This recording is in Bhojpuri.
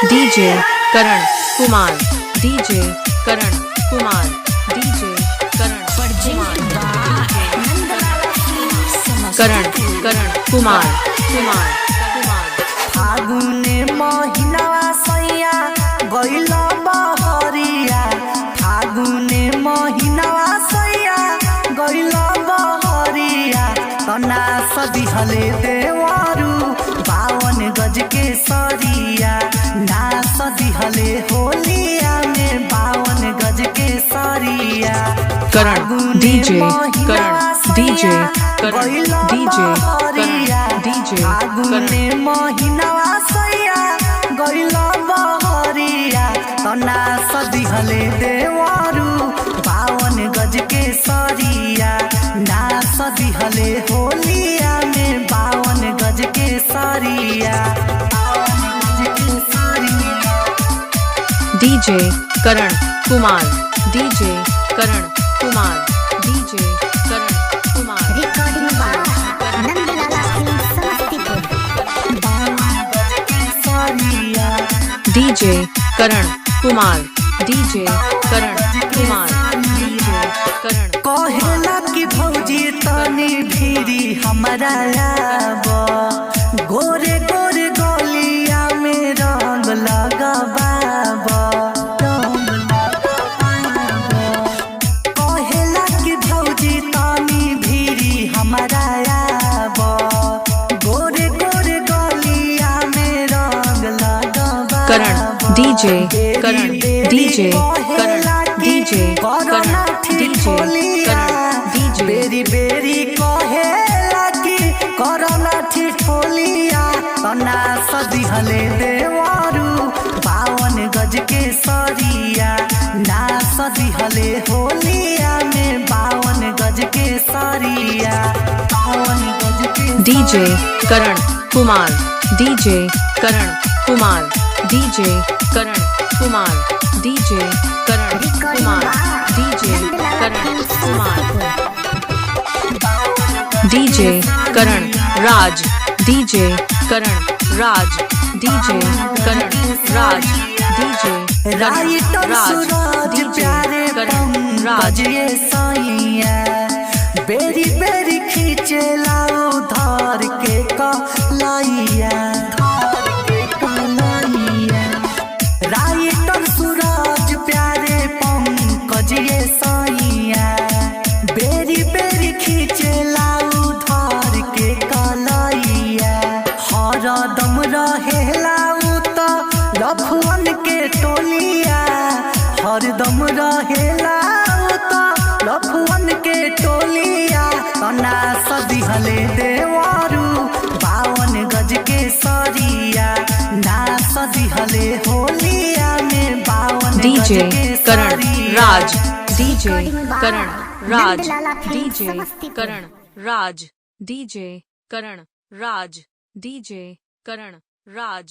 DJ Karan Kumar, DJ Karan Kumar, DJ Karan Kumar, Karan Karan Kumar Kumar Kumar. फागुने महिनावा सैया गइल बहरिया, फागुने महिनावा सैया गइल बहरिया, तना सदिहले देवरु 52 गज के सरिया, ना सदिहले होलिया में 52 गज के सरिया। Karan DJ Karan DJ Karan DJ Karan DJ Karan फागुने महिनावा सैया गइल बहरिया, तना सदिहले देवरु 52 गज के सरिया, ना सदिहले होलिया में 52 गज के सरिया, 52 गज के सरिया। DJ Karan Kumar, DJ Karan Kumar, DJ Karan Kumar, recording by Nandlala Singh Samastipur. 52 गज के सरिया। DJ Karan Kumar, DJ Karan Kumar, DJ Karan कहेला कि भौजी तनी भीरी हमरा आब, गोरे गोरे गलिया में रंग लगाबाब, रंग लगाबाब। कहेला कि भौजी तनी भीरी हमरा आब, गोरे गोरे गलिया में रंग लगाबाब। Karan DJ Karan DJ Karan DJ Karan DJ Karan DJ बेरी बेरी कहेला कि करना ठिठोलिया, तना सदिहले देवरु 52 गज के सरिया, ना सदिहले होलिया में 52 गज के सरिया, 52 गज के DJ Karan Kumar, DJ Karan Kumar, DJ Karan Kumar, DJ Karan recording Kumar, by DJ Nandlala Karan Singh Kumar, Samastipur. DJ Karan Raj, DJ Karan Raj, DJ Karan Raj, DJ Karan writer Raj, Suraj DJ प्यारे Karan Raj, Pankaj ये सैया, बेरी बेरी खींचे लाओ धार के कलाइया, धार के कलाइया। राइटर सूरज प्यारे पंकज ये सैया, बेरी बेरी खींचे लाओ धार के कलाइया, हरदम रहेला उ त लफुअन के टोलिया, हरदम रहेला उ त लफुअन के टोलिया, तना सदिहले देवरु 52 गज के सरिया, ना सदिहले होलिया में 52 गज DJ के Karan सरिया। Raj, DJ Recording by Karan Raj, Nandlala Film DJ Samastipur. Karan Raj, DJ Karan Raj, DJ Karan Raj.